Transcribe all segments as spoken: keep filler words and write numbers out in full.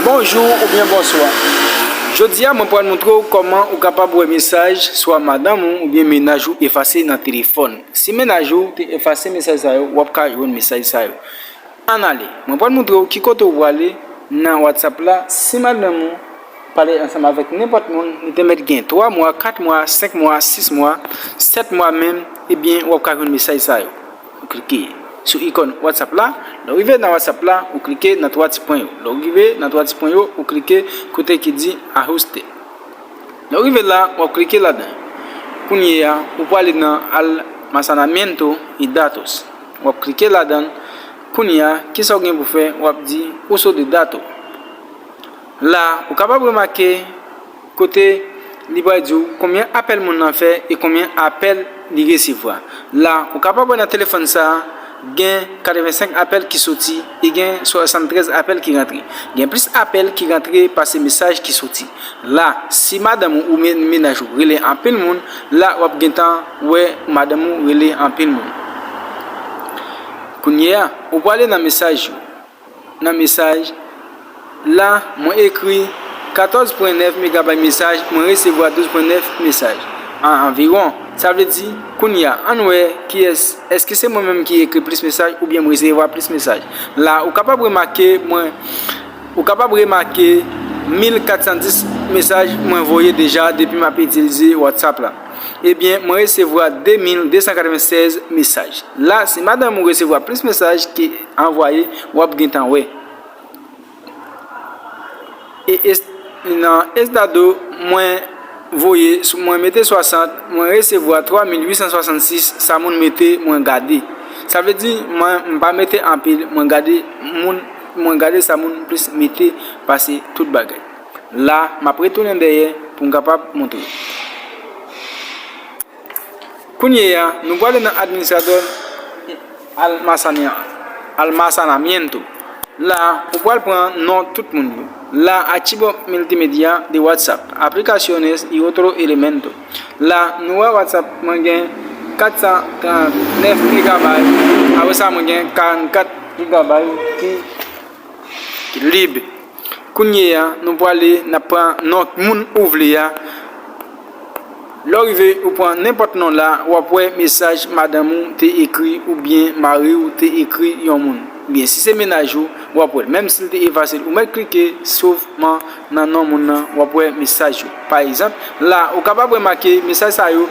Bonjou oubyen bonswa. Jodi a, mwen pral montre w kòman ou kapab wè mesaj swa madanm ou oubyen mennaj ou efase nan telefòn. Si mennaj ou te efase mesaj sa yo, w ap ka jwenn mesaj sa yo. Ann ale. Mwen pral montre w ki kote w prale nan WhatsApp la. Si madanm ou pale ansanm avèk nenpòt moun, li te mèt gen twa mwa, kat mwa, senk mwa, sis mwa, sèt mwa menm, ebyen, w ap ka jwenn mesaj sa yo. Ou klike sou ikòn WhatsApp la. Lè w rive nan WhatsApp la, ou klike nan twa ti pwen yo. Lè w rive nan twa ti pwen yo, ou klike kote ki di Ajuste. Lè w rive la, w ap klike ladan. Kounye a, ou prale nan Almacenamiento y Datos. W ap klike ladan. Kounye a, kisa w gen pou fè? W ap di Uso de datos. La, ou kapab remake kote li pral di w konbyen apèl moun nan fè e konbyen apèl li resevwa. La, ou kapab wè nan telefòn sa a, gen katrevensenk apèl ki soti e gen swasanntrèz apèl ki rantre. Gen plis apèl ki rantre pase mesaj ki soti. La, si madanm ou oubyen mennaj ou rele anpil moun, la w ap gentan wè madanm ou rele anpil moun. Kounye a, ou prale nan mesaj yo. Nan mesaj la, mwen ekri katòz pwen nèf megabay mesaj, mwen resevwa douz pwen nèf mesaj an anviwon. Sa vle di, kounye a, ann wè kiyès, èske se mwen menm ki ekri plis mesaj oubyen mwen resevwa plis mesaj? La, ou kapab remake mwen, ou kapab remake mil kat san dis mesaj mwen voye deja depi m ap itilize WhatsApp la. Ebyen, mwen resevwa de mil de san katrevennsèz mesaj. La, si madanm ou resevwa plis mesaj ki anvwaye, w ap gentan wè. E es-, nan estado mwen voye, mwen mete swasant, mwen resevwa twa mil uit san swasannsis, sa moun mete, mwen gade. Sa vle di, mwen, m pa mete anpil, mwen gade moun, mwen gade sa moun plis mete pase tout bagay. La, m ap retounen dèyè pou m kapab montre. Kounye a, nou prale nan administratè almasania-, almacenamiento. La, ou pral pran non tout moun yo. La, archivo multimedia de WhatsApp, aplicaciones y otro elemento. La, nou wè WhatsApp, mwen gen kat san trannèf megabay. Apre sa, mwen gen karannkat gigabay ki lib. Kounye a, nou prale, n ap pran non moun ou vle a. Lè w rive, ou pran nenpòt non la, w ap wè mesaj madanm ou te ekri oubyen mari w te ekri yon moun. Oubyen si se mennaj ou, w ap wè l. Menm si l te efase l, ou mèt klike sovman nan non moun nan, w ap wè mesaj yo. Pa egzanp, la, ou kapab remake mesaj sa yo,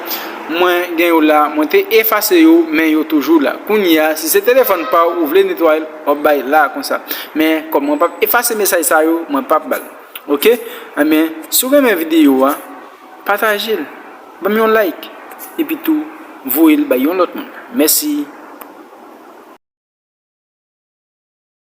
mwen gen yo la, mwen te efase yo, men yo toujou la. Kounye a, si se telefòn pa w, ou vle netwaye l, w ap bay la konsa. Men, kòm mwen p ap efase mesaj sa yo, mwen p ap ba l. Oke? Enben, si w renmen videyo a, pataje l, ban m yon like, epi tou, voye l bay yon lòt moun. Mèsi.